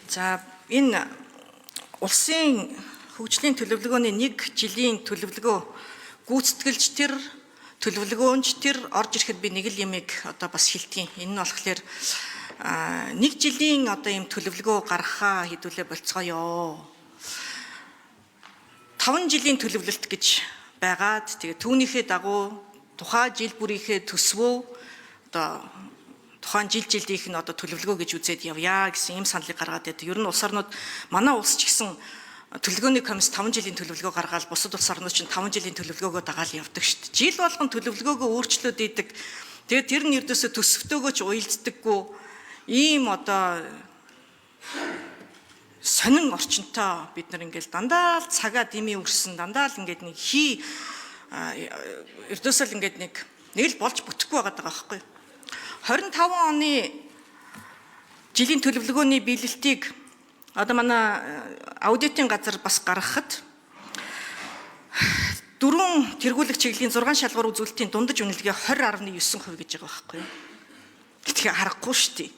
За энэ улсын хөгжлийн төлөвлөгөөний нэг жилийн төлөвлөгөө гүйцэтгэлж тэр төлөвлөгөөнч тэр орж ирэхэд би нэг л юмыг одоо бас хэлтгийн. Энэ нь болохоор нэг жилийн одоо ийм төлөвлөгөө гаргахаа хэдүүлээ болцгоё. 5 жилийн төлөвлөлт гэж байгаад тэгээ түүнийхээ дагуу тухайн жил бүрийнхээ төсвөө одоо тухайн жил жилийнх нь одоо төлөвлөгөө гэж үзээд явъя гэсэн ийм саналыг гаргаад байдаг. Ер нь улс орнууд манай улс ч гэсэн төлөвлөгөөний комисс 5 жилийн төлөвлөгөө гаргаад бусад улс орнууд чинь 5 жилийн төлөвлөгөөгөө дагаал явдаг шүү дээ. Жил болгон төлөвлөгөөгөө өөрчлөөд идэг. Тэгээд тэр нь ердөөсөө төсөвтөөгөө ч уялддаггүй ийм одоо сонин орчинтой бид нар ингээл дандаа л цагаа дими өрсөн, дандаа л ингээд нэг хий ердөөсөө л ингээд нэг л болж бүтэхгүй байгаа байхгүй. 25 оны жилийн төлөвлөгөөний биелэлтийг одоо манай аудитын газар бас гаргахад дөрвөн тэргүүлэх чиглэлийн 6 шалгуур үзүүлэлтийн дундаж үнэлгээ 20.9% гэж байгаа байхгүй. Гэтэл харахгүй шүү дээ.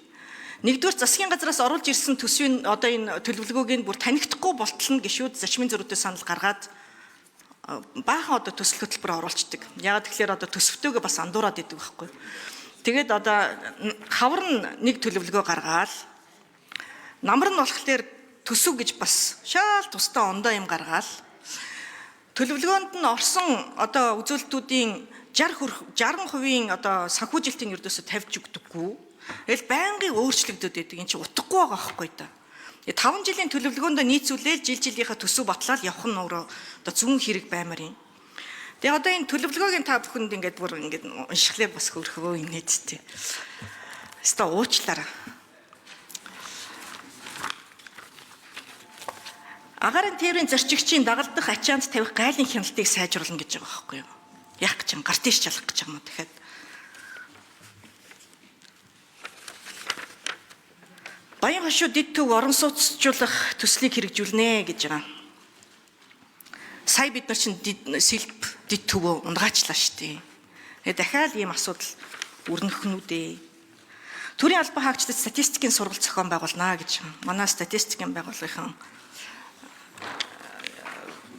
Нэгдүгээр засгийн газраас оруулж ирсэн төсвийн одоо энэ төлөвлөгөөг нь бүр танигдахгүй болтол нь гişүүд зарчмын зөрүүтэй санал гаргаад баахан одоо төсөл хөтөлбөр оруулцдаг. Яагаад тэгэхээр одоо төсөвтөөгөө бас андуураад идэг байхгүй. Тэгээд одоо хавар нь нэг төлөвлөгөө гаргаал намар нь болохоор төсөв гэж бас шаал тусдаа ондоо юм гаргаал төлөвлөгөөнд нь орсон одоо үзүүлэлтүүдийн 60% одоо санхүүжилтийн ердөөсөө тавьж өгдөггүй. Тэгэл байнгын өөрчлөгдөд байдаг. Энд чинь утгагүй байгаа байхгүй да. 5 жилийн төлөвлөгөөндөө нийцүүлээл жил жилийнхаа төсөв батлаад явах нь өөрөө одоо зүүн хэрэг баймар юм. Тэгээ одоо энэ төлөвлөгөөгийн та бүхэнд ингээд бүр ингээд уншихлаа бас хөрхөвөө инээдтэй. Өстө уучлаарай. Агарын тээврийн зорчигчийн дагалдах ачаанд тавих гайлын хяналтыг сайжруулна гэж байгаа байхгүй юу? Яах гэж юм? Гар тийш чалах гэж юм уу тэгэхээр? Баян хошуу дэд төв орон сууцжуулах төслийг хэрэгжүүлнэ гэж байгаа. Сая бид нар чинь сэлб дэд төвөө унгаачлаа шүү дээ. Тэгээ дахиад ийм асуудал өрнөх нь үү? Төрийн албан хаагчдад статистикийн сургалт зохион байгуулнаа гэж. Манай статистикийн байгууллагын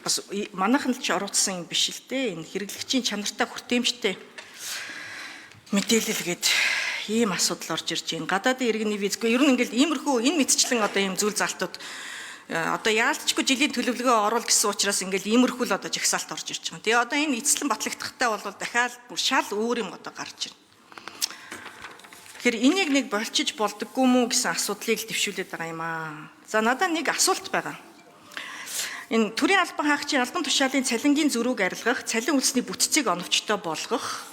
бас манайхан л ч орооцсон юм биш л дээ. Энэ хэрэглэгчийн чанартай хүртээмжтэй мэдээлэл гээд ийм асуудал орж ирж байна. Гадаадын иргэний визгүй ер нь ингээл иймэрхүү энэ мэтчлэн одоо ийм зүйл залтууд одоо яалтчгүй жилийн төлөвлөгөө оруул гэсэн учраас ингээл иймэрхүү л одоо жагсаалт орж ирж байгаа. Тэгээ одоо энэ эцэслэн батлагдахтай бол дахиад бүр шал өөр юм одоо гарч ирнэ. Тэгэхээр энийг нэг болчиж болдоггүй мүү гэсэн асуудлыг л дэвшүүлээд байгаа юм аа. За надад нэг асуулт байгаа. Энэ төрийн албан хаагчийн албан тушаалын цалингийн зөрүүг арилгах, цалин үлсний бүтцийг оновчтой болгох,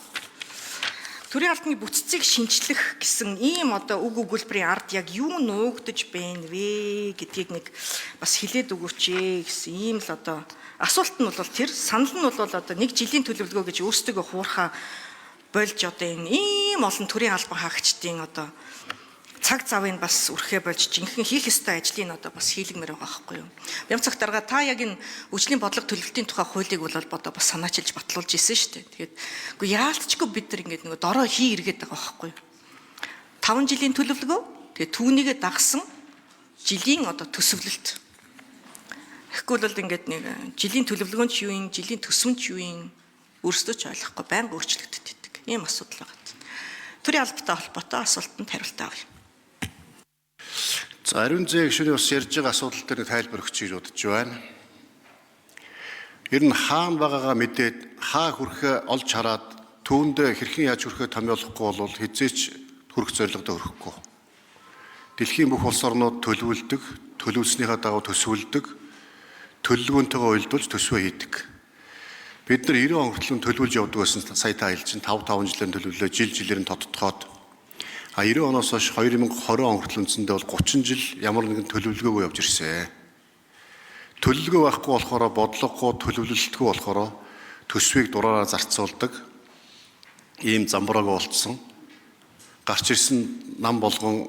төрийн албаны бүтцийг шинчлэх гэсэн ийм одоо үг өгүүлбэрийн ард яг юу нуугдаж байна вэ гэдгийг нэг бас хэлээд өгөөч ээ гэсэн ийм л одоо асуулт нь бол тэр санал нь бол одоо нэг жилийн төлөвлөгөө гэж өөрсдөө хуурхаа болж одоо энэ ийм олон төрийн албан хаагчдын одоо цаг завыг бас үрхээ болж жинхэнэ хийх ёстой ажлыг одоо бас хийлгмээр байгаа байхгүй юу. Бям цаг дарга та яг энэ хөгжлийн бодлого төлөвлөлтийн тухай хуулийг бол одоо бас санаачилж батлуулж ирсэн шүү дээ. Тэгээд үгүй яалтчгүй бид нар ингээд нөгөө дорой хий эргээд байгаа байхгүй юу. 5 жилийн төлөвлөгөө тэгээд түүнийгээ дагсан жилийн одоо төсөвлөлт. Тэгэхгүй бол ингээд нэг жилийн төлөвлөгөө нь ч юу юм, жилийн төсөв нь ч юу юм өөрсдөө ч ойлгохгүй байнга өөрчлөгдөд байдаг. Ийм асуудал байгаа. Төрийн албатай холбоотой асуултанд хариулт авъя. За ариун зээ гишүүний бас ярьж байгаа асуудал дээр нэг тайлбар өгч гэж бодож байна. Ер нь хаана байгаагаа мэдээд хаа хүрэхээ олж хараад түүндээ хэрхэн яаж хүрэхээ томьёолохгүй бол хэзээ ч хүрэх зорилгодоо хүрэхгүй. Дэлхийн бүх улс орнууд төлөвлөдөг, төлөвлөснийхаа дагуу төсвөлдөг, төлөвлөгөөнтэйгээ уялдуулж төсвөө хийдэг. Бид нар 90 он хүртэл төлөвлөж явдаг байсан сая та хэлж чинь 5 5 жилээр төлөвлөө, жил жилээр нь тодтгоод 90 оноос хойш 2020 он хүртэл үндсэндээ бол 30 жил ямар нэгэн төлөвлөгөөгүй явж ирсэн. Төлөвлөгөө байхгүй болохоор бодлогогүй, төлөвлөлтгүй болохоор төсвийг дураараа зарцуулдаг ийм замбраагүй болцсон. Гарч ирсэн нам болгон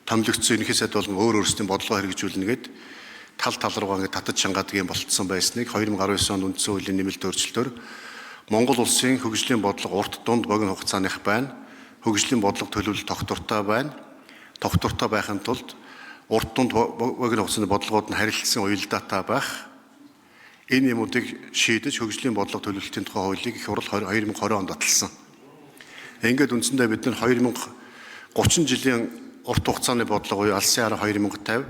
томилогдсон ерөнхий сайд болгон өөр өөрсдийн бодлогоо хэрэгжүүлнэ гэд тал тал руугаа ингээд татаж чангадаг юм болцсон байсныг 2019 онд үндсэн хуулийн нэмэлт өөрчлөлтөөр Монгол улсын хөгжлийн бодлого урт дунд богино хугацааных байна. Хөгжлийн бодлого төлөвлөлт тогтвортой байна. Тогтвортой байхын тулд Урт дунд богино хугацааны бодлогууд нь харилцсан уялдаатай байх. Энэ юмуудыг шийдэж хөгжлийн бодлого төлөвлөлтийн тухай хуулийг их хурл 2020 онд баталсан. Ингээд үндсэндээ бид нар 2030 жилийн урт хугацааны бодлого буюу алсын арга 2050,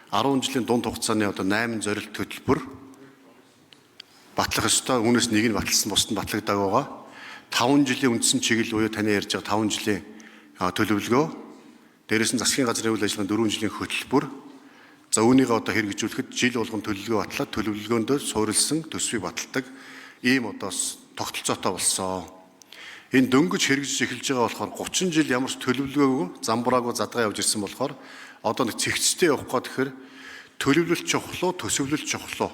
10 жилийн дунд хугацааны одоо 8 зорилт төлбөр батлах ёстой. Үүнээс нэг нь баталсан, бусд нь батлагдаагүй байгаа. 5 жилийн үндсэн чиглэл буюу таны ярьж байгаа 5 жилийн төлөвлөгөө, дээрээс нь засгийн газрын үйл ажиллагааны 4 жилийн хөтөлбөр. За үүнийгээ одоо хэрэгжүүлэхэд жил болгон төлөвлөгөө батлаад төлөвлөгөөндөө суурилсан төсвийг баталдаг ийм одоо тогтолцоотой болсон. Энэ дөнгөж хэрэгжиж эхэлж байгаа болохоор 30 жил ямар ч төлөвлөгөөгүй, замбраагүй задгаа явж ирсэн болохоор одоо нэг цэгцтэй явах гээд тэгэхээр төлөвлөлт чухал уу, төсөвлөлт чухал уу?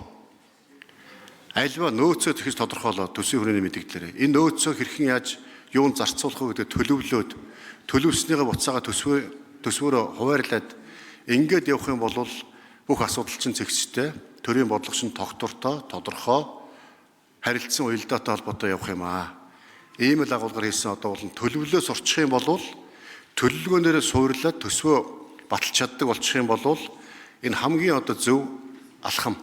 Альва нөөцөө тэгж тодорхойлоо төсвийн хүрээний мэдээлэлээр. Энэ нөөцөө хэрхэн яаж юунд зарцуулах вэ гэдэг төлөвлөөд төлөвлөснийгээ буцаага төсвөөрөө хуваарлаад ингээд явах юм бол бүх асуудал чинь зэгцтэй, төрийн бодлого чинь тогтвортой, тодорхой, харилцан уялдаатай холбоотой явах юм аа. Ийм л агуулгаар хийсэн одоо бол төлөвлөлөө сурчих юм бол төлөвлөгөөнөөрөө суурлаад төсвөө баталж чаддаг болчих юм бол энэ хамгийн одоо зөв алхам.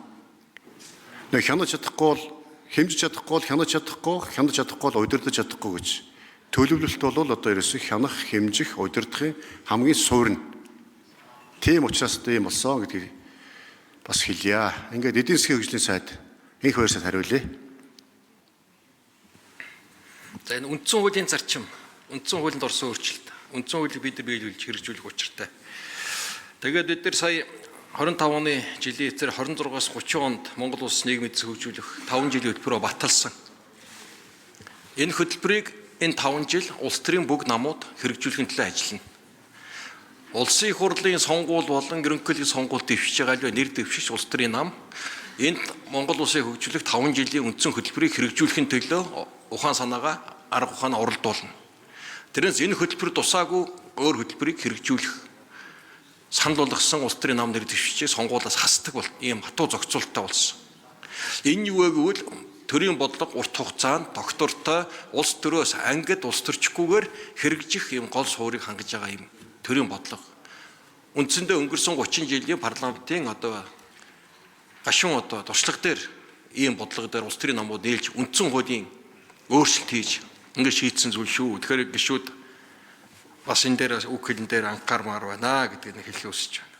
Нэг хянаж чадахгүй бол хэмжиж чадахгүй бол хянаж чадахгүй, хянаж чадахгүй бол удирдах чадахгүй гэж. Төлөвлөлт бол одоо ерөөсөө хянах, хэмжих, удирдахын хамгийн суурь нь. Тийм учраас одоо ийм болсон гэдгийг бас хэлье. Ингээд эдийн засгийн хөгжлийн сайд инх баярсад хариулъя. За энэ үндсэн хуулийн зарчим, үндсэн хуулинд орсон өөрчлөлт, үндсэн хуулийг бид нар биелүүлж хэрэгжүүлэх учиртай. Тэгээд бид нар сая 25 оны жилийн эцээр 26-аас 30 онд Монгол улс нийгмийн эдийн хөгжүүлэх 5 жилийн хөтөлбөрөөр баталсан. Энэ хөтөлбөрийг энэ 5 жил улс төрийн бүх намууд хэрэгжүүлэхин төлөө ажиллана. Улсын их хурлын сонгуул болон ерөнхийлөгчийн сонгуул дэвшиж байгаа л нэр дэвшигч улс төрийн нам энд Монгол улсыг хөгжүүлэх 5 жилийн үндсэн хөтөлбөрийг хэрэгжүүлэхин төлөө ухаан санаагаа, арга ухаанаа оролдуулна. Тэрнээс энэ хөтөлбөр тусаагүй өөр хөтөлбөрийг хэрэгжүүлэх санал болгосон улс төрийн нам нэр дэвшигчийг сонгуулиас хасдаг бол ийм хатуу зохицуулттай болсон. Энэ юу вэ гэвэл төрийн бодлого урт хугацаанд тогтвортой улс төрөөс ангид улс төрчихгүйгээр хэрэгжих ийм гол суурийг хангаж байгаа юм төрийн бодлого. Үндсэндээ өнгөрсөн 30 жилийн парламентын одоо гашуун одоо туршлага дээр ийм бодлого дээр улс төрийн намууд нийлж үндсэн хуулийн өөрчлөлт хийж ингээд шийдсэн зүйл шүү. Тэгэхээр гишүүд бас энэ дээр үг хэлэн дээр анхаармаар байна гэдгийг нэг хэлхийг хүсэж байна.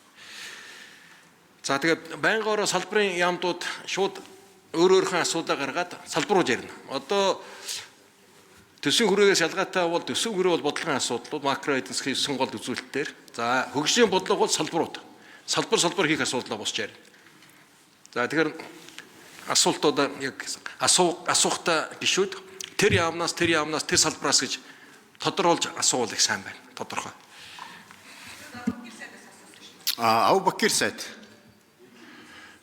За тэгээд байнгын ороо салбарын яамдууд шууд өөр өөрийнхөө асуудлаа гаргаад салбар руу жарна. Одоо төсвийн хүрээгээс ялгаатай бол төсвийн хүрээ бол бодлогын асуудлууд макро эдийн засгийн 9 гол үзүүлэлтээр. За хөгжлийн бодлого бол салбарууд. Салбар салбар хийх асуудлаа босч ярина. За тэгэхээр асуултуудаа яг асуухтаа гишүүд тэр яамнаас тэр салбараас гэж тодорхойлж асуувал их сайн байна. Тодорхой. Абубакир сайд.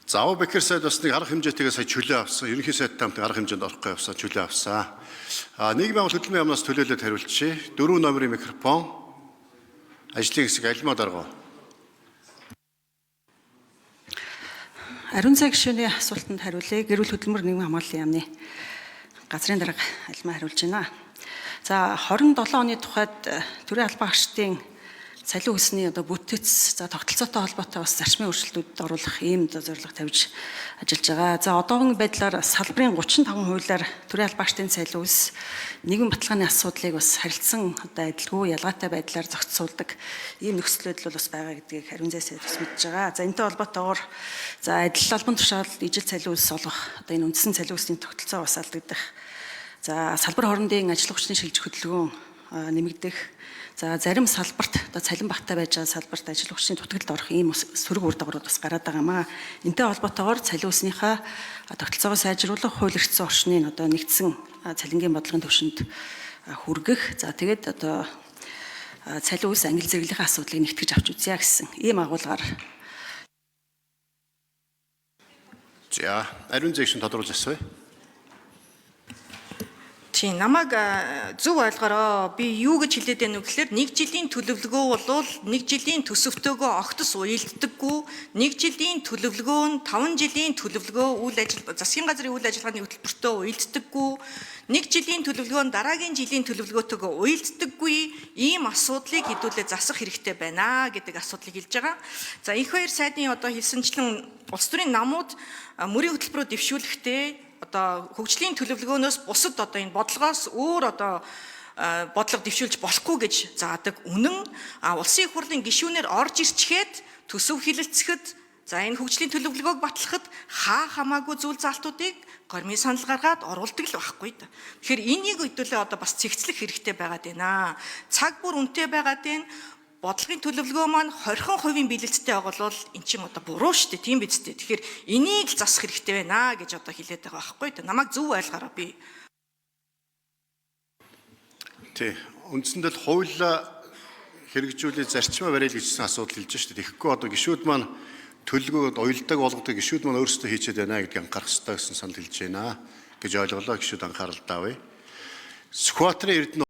За Абубакир сайд бас нэг арга хэмжээтэйгээ сая чөлөө авсан. Ерөнхий сайдтай хамт арга хэмжээнд орохгүй явсан, чөлөө авсан. Нийгмийн агуулгын хөдөлмөрийн яамнаас төлөөлөд хариулчихъя. 4 номерын микрофон. Ажлын хэсэг альмаа даргав. Ариун цай гишүүний асуултанд хариулъя. Гэр бүл хөдөлмөр нийгмийн хамгааллын яамны газрын дарга альмаа хариулж байна. За 27 оны тухайд төрийн албан хаагчдын цалин өсний одоо бүтэц за тогтолцоотой холбоотой бас зарчмын өөрчлөлтүүдэд оруулах ийм зорилго тавьж ажиллаж байгаа. За одоогийн байдлаар салбарын 35 хуулиар төрийн албан хаагчдын цалин өс нийгмийн баталгааны асуудлыг бас харилцан одоо адилгүй ялгаатай байдлаар зохицуулдаг ийм нөхцөл байдал бас байгаа гэдгийг ариун зай сайд бас мэдж байгаа. За энэтэй холбоотойгоор за адил албан тушаал ижил цалин өс олгох одоо энэ үндсэн цалин өсний тогтолцоо бас алдагдах. За салбар хоорондын ажил хүчний шилжих хөдөлгөөн нэмэгдэх. За зарим салбарт одоо цалин багтай байж байгаа салбарт ажил хүчний дутагдлалд орох ийм сөрөг үр дагаврууд бас гараад байгаа маа. Энтэй холбоотойгоор цалин өснийхөө тогтолцоогоо сайжруулах хууль эрх зүйн орчныг одоо нэгдсэн цалингийн бодлогын түвшинд хүргэх. За тэгээд одоо цалин өс англи зэрэглэлийн асуудлыг нэгтгэж авч үзье гэсэн ийм агуулгаар. За ариун зэгшин тодруулж асууя. Тийм намайг зөв ойлгороо. Би юу гэж хэлээд байна вэ гэхээр нэг жилийн төлөвлөгөө бол нэг жилийн төсөвтөөгөө огтс уялддаггүй. Нэг жилийн төлөвлөгөө нь 5 жилийн төлөвлөгөө үйл ажил засгийн газрын үйл ажиллагааны хөтөлбөртөө уялддаггүй. Нэг жилийн төлөвлөгөө нь дараагийн жилийн төлөвлөгөөтэйгөө уялддаггүй. Ийм асуудлыг хэдүүлээ засах хэрэгтэй байна гэдэг асуудлыг хэлж байгаа. За их хоёр сайдын одоо хэлсэнчлэн улс төрийн намууд мөрийн хөтөлбөрөөр дэвшүүлэхдээ одоо хөгжлийн төлөвлөгөөнөөс бусад одоо энэ бодлогоос өөр одоо бодлого дэвшүүлж болохгүй гэж заадаг үнэн. А улсын их хурлын гишүүнээр орж ирчгээд төсөв хилэлцэхэд, за энэ хөгжлийн төлөвлөгөөг батлахад хаа хамаагүй зүйл заалтуудыг гормын санал гаргаад оруулдаг л байхгүй да. Тэгэхээр энийг хэдүүлээ одоо бас цэгцлэх хэрэгтэй байгаад байна. Цаг бүр үнэтэй байгаад байна. Бодлогын төлөвлөгөө маань 20% биелэлттэй байгаа бол эн чинь одоо буруу шүү дээ, тийм биз дээ. Тэгэхээр энийг л засах хэрэгтэй байна гэж одоо хэлээд байгаа байхгүй да. Намайг зөв ойлгоорой би. Тий. Үндсэндээ л хуулиа хэрэгжүүлээ зарчмаа барил гэжсэн асуудал хэлж шүү дээ. Тэгэхгүй одоо гишүүд маань төлөвлөгөөд уялдаг болгодог гишүүд маань өөрсдөө хийчихэд байна гэдгийг анхаарах хэрэгтэй гэсэн санал хэлж байна гэж ойлголоо. Гишүүд анхаарал тавъя. Сүхбаатарын Эрдэнэ